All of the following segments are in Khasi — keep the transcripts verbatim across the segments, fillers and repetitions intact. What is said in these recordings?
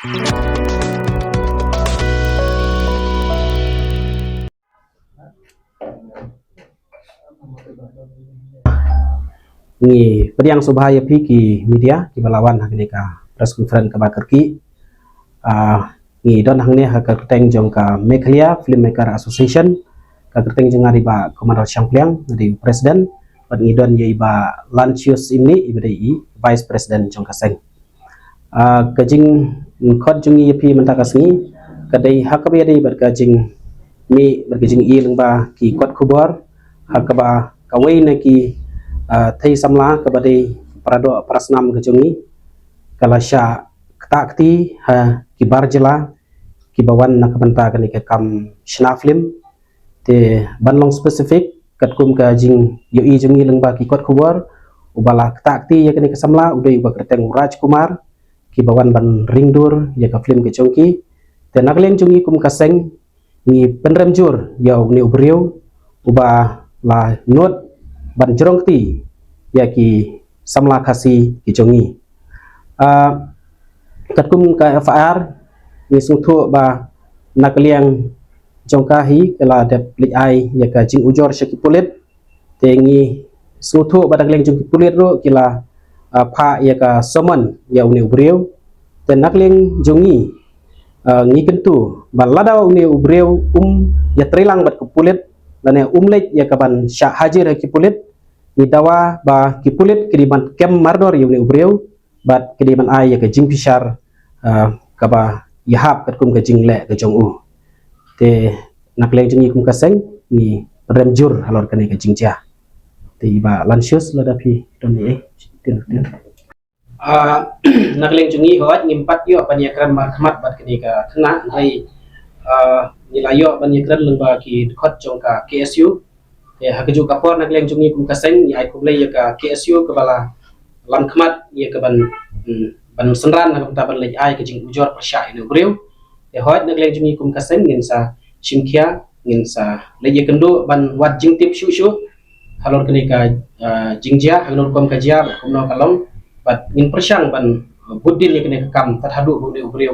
Ngi pdiang sngewbha ïa phi ki media kiba la wan ha kane ka press conference kaba kyrkieh. Ah, ngi don hangne ha ka kyrteng jong ka Meghalaya Filmmaker Association. Ka kyrteng jong nga dei Bah Commander Shangpliang, nga dei president, bad ngi don ïa i Bah Lancius Imni, iba dei i vice president jong ka seng. Ah, ka jingkhot jong ngi ïa phi mynta ka sngi ka dei ha kaba ïadei bad ka jingmih bad ka jingïohi lyngba ki kot khubor, ha kaba kawei na ki, ah, thei samla kaba dei paradoh parasnam ka jong ngi ka la shah ktah kti ha ki bar jylla kiba wan na ka bynta kane ka kam shna film. Te ban long specific, katkum ka jingïohi jong ngi lyngba ki kot khubor, uba la ktah kti ïa kane ka samla u dei uba kyrteng u Rajkumar, kiba wan ban ring dur ïa ka film ka jong ki. Te na ka liang jong ngi kum ka seng, ngi pynrem jur ïa une u briew uba la nud ban jrong kti ïa ki samla Khasi ki jong ngi. Ah, katkum ka F I R, ngi sngewthuh ba na ka liang jong ka hi ka la dep leit ai ïa ka jingujor sha ki pulit. Te ngi sngewthuh ba na ka liang jong ki pulit ruh ki la, ah, phah ïa ka summon ïa une u briew. Te na ka liang jong ngi, ah, ngi kyntu ba lada une u briew um ïatreilang bad ka pulit lane um leit ïa ka ban shah hajir ha ki pulit, ngi dawa ba ki pulit ki dei ban kem mardor ïa une u briew bad ki dei ban ai ïa ka jingbishar, ah, kaba ïahap katkum ka jingleh ka jong u. Te na ka liang jong ngi kum ka seng ngi pynrem jur halor kane ka jingjia. Te i Bah Lancius, lada phi don ei ei. Ah, na ka liang jong ngi hooid ngim pat ïoh ban ïakren markhmat bad kane ka khynnah, hynrei, ah, ngi la ïoh ban ïakren lyngba ki dkhot jong ka K S U. Te ha kajuh ka por na ka liang jong ngi kum ka seng ngi ai khublei ïa ka K S U kaba la lam khmat ïa ka ban, hmm, ban synran na ka bynta ban leit ai ka jingujor pyrshah ïa une u briew. Te hooid na ka liang jong ngi kum ka seng ngin sa shim khia, ngin sa leit ïakynduh ban wad jingtip shuh shuh halor kane ka, ah, jingjia, halor kum ka jia bad kumno ka long, bad ngin pyrshang ban, ah, bud dien ïa kane ka kam tad haduh ba une u briew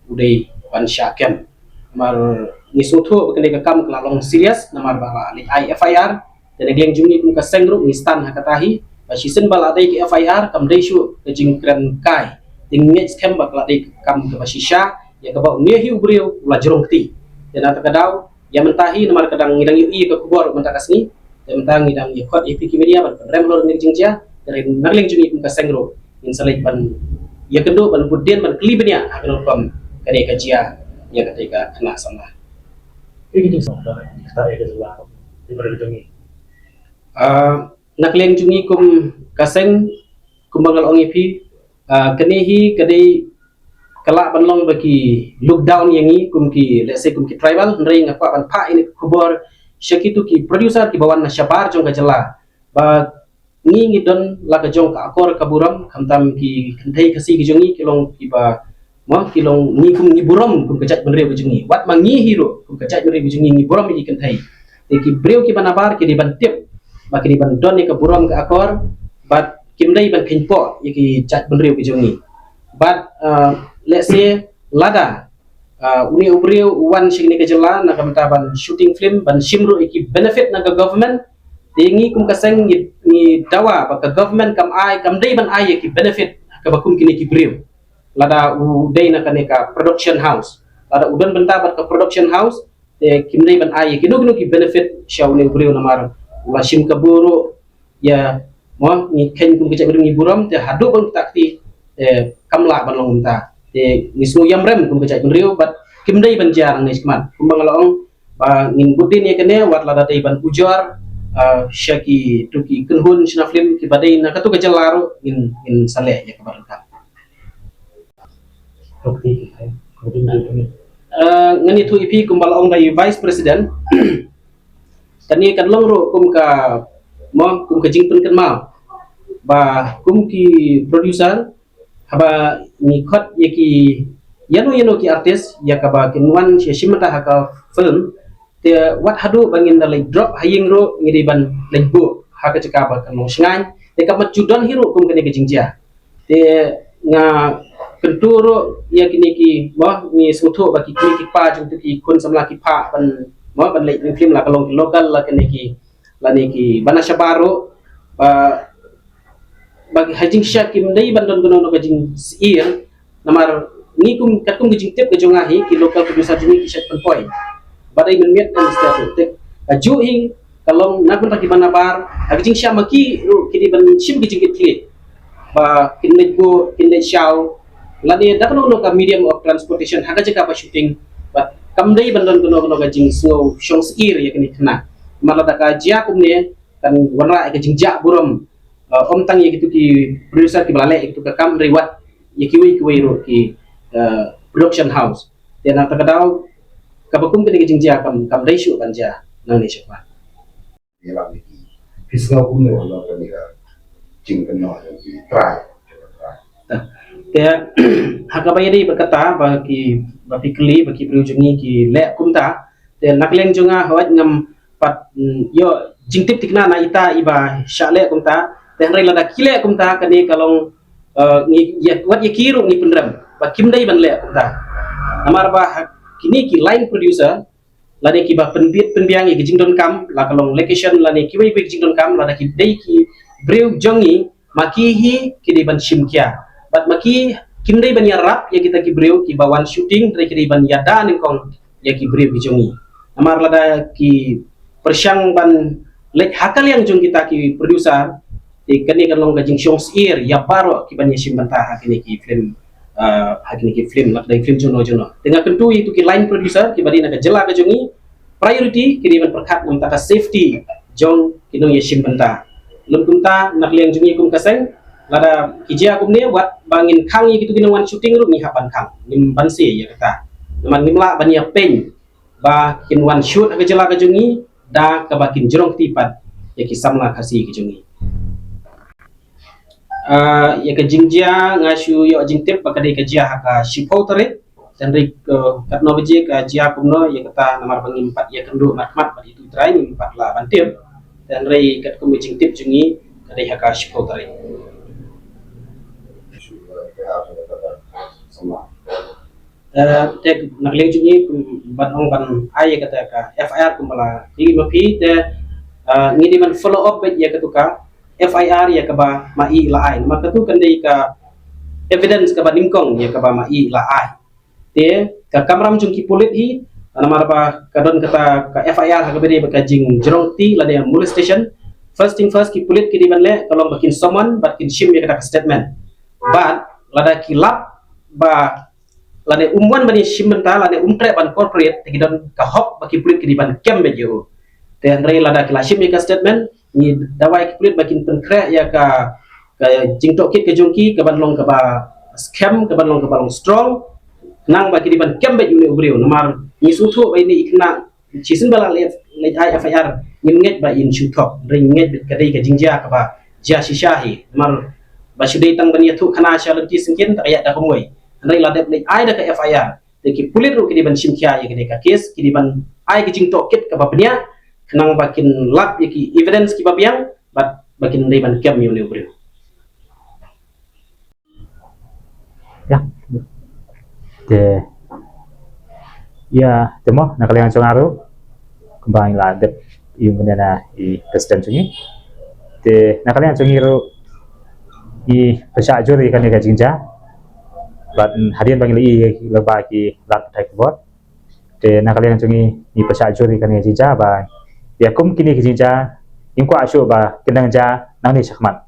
u dei ban shah kem. Namar ngi sngewthuh ba kane ka kam ka la long serious namar ba la leit ai F I R. Te na ka liang jong ngi kum ka seng ruh ngi stand ha kata hi ba shisien ba la dei ka F I R kam dei shuh ka jingkren kai. Te ngi ngeit skhem ba ka la dei ka kam kaba shisha ïa kaba une hi u briew u la jrong kti. Te na kata ka daw ïa mynta hi namar ka dang ngi dang ïohi ka khubor mynta ka sngi. Te mynta ngi dang ïakhot ïa phi ki media ban pynrem halor kane ka jingjia. Te na ka liang jong ngi kum ka seng ruh ngin sa leit ban ïakynduh ban bud dien ban kylli bniah ha kane ka kam kane ka jia ïa kata ka khynnah samla. Ïa ki jingsngew ba ïa kata ïa ka jylla ïa ka jong ngi. Ah, na ka liang jong ngi kum ka seng kumba nga la ong ïa phi, ah, kane hi ka dei ka lah ban long ba ki look down ïa ngi kum ki, let's say kum ki tribal, hynrei nga kwah ban phah ïa ka khubor sha kito ki producer kiba wan na shabar jong ka jylla ba ngi ngi don la ka jong ka akor ka burom, khamtam ki kynthei Khasi ki jong ngi ki long kiba, mo, ki long ngi kum ngi burom kum ka jaitbynriew ka jong ngi. Wat ma ngi hi ruh kum ka jaitbynriew ka jong ngi ngi burom ïa ki kynthei. Te ki briew kiba nabar ki dei ban tip ba ki dei ban don ïa ka burom ka akor bad kim dei ban kheiñpoh ïa ki jaitbynriew ka jong ngi. Bad, uh, let's say lada, ah, une u briew u wan sha kane ka jylla na ka bynta ban shooting film ban shim ruh ïa ki benefit na ka government. Te ngi kum ka seng ngi, ngi dawa ba ka government kam ai, kam dei ban ai ïa ki benefit kaba kum kine ki briew. Lada u dei na kane ka production house, lada u don bynta bad ka production house, te kim dei ban ai ïa kino kino ki benefit sha une u briew namar u la shim kabu ruh ïa, mo, ngi kheiñ kum ka jaitbynriew ngi burom, te haduh ban ktah kti te kam lah ban long kumta. Te ngi sngew ïam rem kum ka jaitbynriew bad kim dei ban jia nangne shakhmat. Kumba nga la ong ba ngin bud dien ïa kane wat lada dei ban ujor, ah, sha kito ki kynhun shna film kiba dei na kato ka jylla ruh ngin, ngin sa leh ïa kaba donkar. Ah, ngan ïathuh ïa phi kumba la ong da i Vice President. Kane kan long ruh kum ka, mo, kum ka jingpynkynmaw ba kum ki producer haba ngi khot ïa ki ïano ïano ki artist ïa kaba kin wan ïa shim bynta ha ka film, te wat haduh ba ngin da leit drop ha ïing ruh ngi dei ban leit buh ha ka jaka ba kan long shngaiñ. Te ka mat ju don hi ruh kum kane ka jingjia. Te nga Kyntu ruh ïa kine ki, mo, ngi sngewthuh ba ki kmie ki kpa jong tu ki khun samla ki phah ban, mo, ban leh film la ka long ki local la kine ki, la ne ki bana shabar ruh, ba, ba ha jingshisha kim dei ban don kano kano ka jingsyier. Namar ngi kum, katkum ka jingtip ka jong nga hi, ki local producer jong ngi ki shet pynpoi ba dei mynmiet ka mesti tu tip. Ka juh hi ka long na bynta ki bana bar, ha ka jingshisha ma ki ruh ki dei ban shim ki jingkitkhlieh ba kin leit buh, kin leit shaw, lane da kano kano ka medium of transportation ha ka jaka ba shooting. Ba kam dei ban don kano kano ka jingsngew shong syier ïa kine ki khynnah. Namar lada ka jia kumne kan wanrah ïa ka jingjah burom, uh, ym tang ïa kitu ki producer kiba la leh ïa kitu ka kam, hynrei wat ïa kiwei kiwei ruh ki, uh, production house. Te na kata ka daw kaba kum kane ka jingjia kam, kam dei shuh ban jia nangne shakhmat. Ïa la ki phi sngew kumno ïa kane ka jingkynnoh jong ki trai? Te ha kaba ïadei bad kata ba ki, ba phi kylli ba ki briew jong ngi ki leh kumta, te na ka liang jong nga hooid ngam pat, mm, ïoh jingtip thikna na ita iba shah leh kumta. Te hynrei lada ki leh kumta kane ka long, eh, ngi ïa, wat ïa ki ruh ngi pynrem ba kim dei ban leh kumta. Namar ba ha kine ki line producer, lane kiba pynbit pynbiang ïa ki jingdonkam, la ka long location lane kiwei kiwei ki jingdonkam, lada ki dei ki briew jong ngi, ma ki hi ki dei ban shim khia. Bad ma ki kim dei ban ïarap ïa kita ki briew kiba wan shooting, hynrei ki dei ban ïada nyngkong ïa ki briew ki jong ngi. Namar lada ki pyrshang ban leit ha ka liang jong kita ki producer, te kane kan long ka jingshong syier ïa baroh kiban ïashim bynta ha kine ki film, ah, ha kine ki film, lada dei film jong no jong no. Te nga kyntu ïa kitu ki line producer kiba dei na ka jylla ka jong ngi, priority ki dei ban pyrkhat na ka bynta ka safety jong ki nongïashim bynta. Lym kumta na ka liang jong ngi kum ka seng, lada ki jia kumne, wat ba ngin khang ïa kitu ki nongwan shooting ruh ngi hap ban khang, ngim banse ïa kata. Namar ngim lah ban ïapeiñ ba kin wan shoot ha ka jylla ka jong ngi da kaba kin jrong kti pat ïa ki samla Khasi ki jong ngi. Ah, ïa ka jingjia nga shu ïoh jingtip ba ka dei ka jia ha ka shiphew tarik. Te hynrei, eh, katno baje ka jia kumno ïa kata, namar ba ngim pat ïakynduh markhmat bad itu i trai, ngim pat lah ban tip. Te hynrei katkum ka jingtip jong ngi ka dei ha ka shiphew tarik. Eh, te na ka liang jong ngi kum ban ong ban ai ïa kata ka F I R kumba la ïa ma phi, te, eh, ngi dei ban follow up bad ïa katu ka F I R ïa kaba ma i la ai. Namar katu kan dei ka evidence kaba nyngkong ïa kaba ma i la ai. Te ka kamram jong ki pulit hi, namar ba ka don kata ka F I R ha kaba dei ba ka jingjrong kti lane molestation. First thing first, ki pulit ki dei ban leh ka long ba kin summon bad kin shim ïa kata ka statement. Bad lada ki lap ba lane um wan ban ïashim bynta lane um treh ban cooperate, te ki don ka hok ba ki pulit ki dei ban kem bad ïa u. Te hynrei lada ki la shim ïa ka statement, ngi dawa ïa ki pulit ba kin pynkhreh ïa ka, ka jingtohkit ka jong ki kaban long kaba skhem, kaban long kaba long strong, khnang ba ki dei ban kem bad ïa une u briew. Namar ngi sngewthuh ba ine i khynnah shisien ba la leit, leit ai F I R, ngim ngeit ba in shu thok, hynrei ngeit ba ka dei ka jingjia kaba jia shisha hi. Namar ba shu dei tang ban ïathuh khana sha lynti syngkien, te ka ïaid da kumwei. Hynrei la dep leit ai da ka F I R, te ki pulit ruh ki dei ban shim khia ïa kane ka case, ki dei ban ai ka jingtohkit kaba bniah, khnang ba kin lap ïa ki evidence kiba biang, bad ba kin dei ban kem ïa une u briew. Ïa. Te, ïa, te mo, na ka liang jong nga ruh, kumba ngi la dep ïa mynne na i president jong ngi. Te na ka liang jong ngi ruh, ngi pyrshah jur ïa kane ka jingjia. Bad hadien ba ngi la ïohi lyngba ki lad pathai khubor, te na ka liang jong ngi ngi pyrshah jur ïa kane ka jingjia ba ïa kum kine ki jingjia ngim kwah shuh ba kin nang jia nangne shakhmat.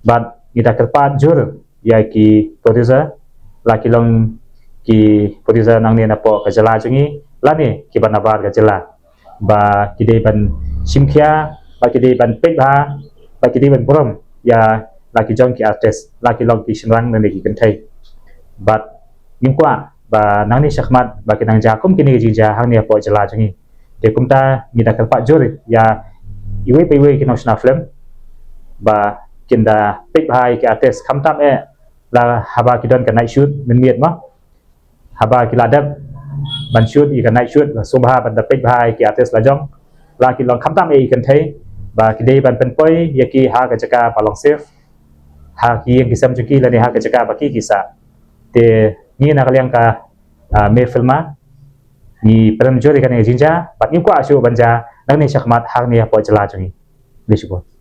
Bad ngi da kyrpad jur ïa ki producer, la ki long ki producer nangne napoh ka jylla jong ngi lane kiba nabar ka jylla, ba ki dei ban shim khia, ba ki dei ban peit bha, ba ki dei ban burom ïa la ki jong ki artist, la ki long ki shynrang lane ki kynthei. Bad ngim kwah ba nangne shakhmat ba kin nang jia kum kine ki jingjia hangne hapoh jylla jong ngi. Te kumta ngi da kyrpad jur ïa iwei pa iwei ki nongshna film ba kin da peit bha ïa ki artist, khamtam eh la haba ki don ka night shoot mynmiet mo, haba ki la dep ban shoot ïa ka night shoot, la sngewbha ban da peit bha ïa ki artist la jong, la ki long khamtam eh ïa ki kynthei, ba ki dei ban pynpoi ïa ki ha ka jaka ba long safe, ha ki ïing ki sem jong ki lane ha ka jaka ba ki ki sah. Te ngi na ka liang ka, ah, Mehfilma, ngi pynrem jur ïa kane ka jingjia, bad ngi kwah shuh ban jia nangne shakhmat hangne hapoh jylla jong ngi. Khublei shibun.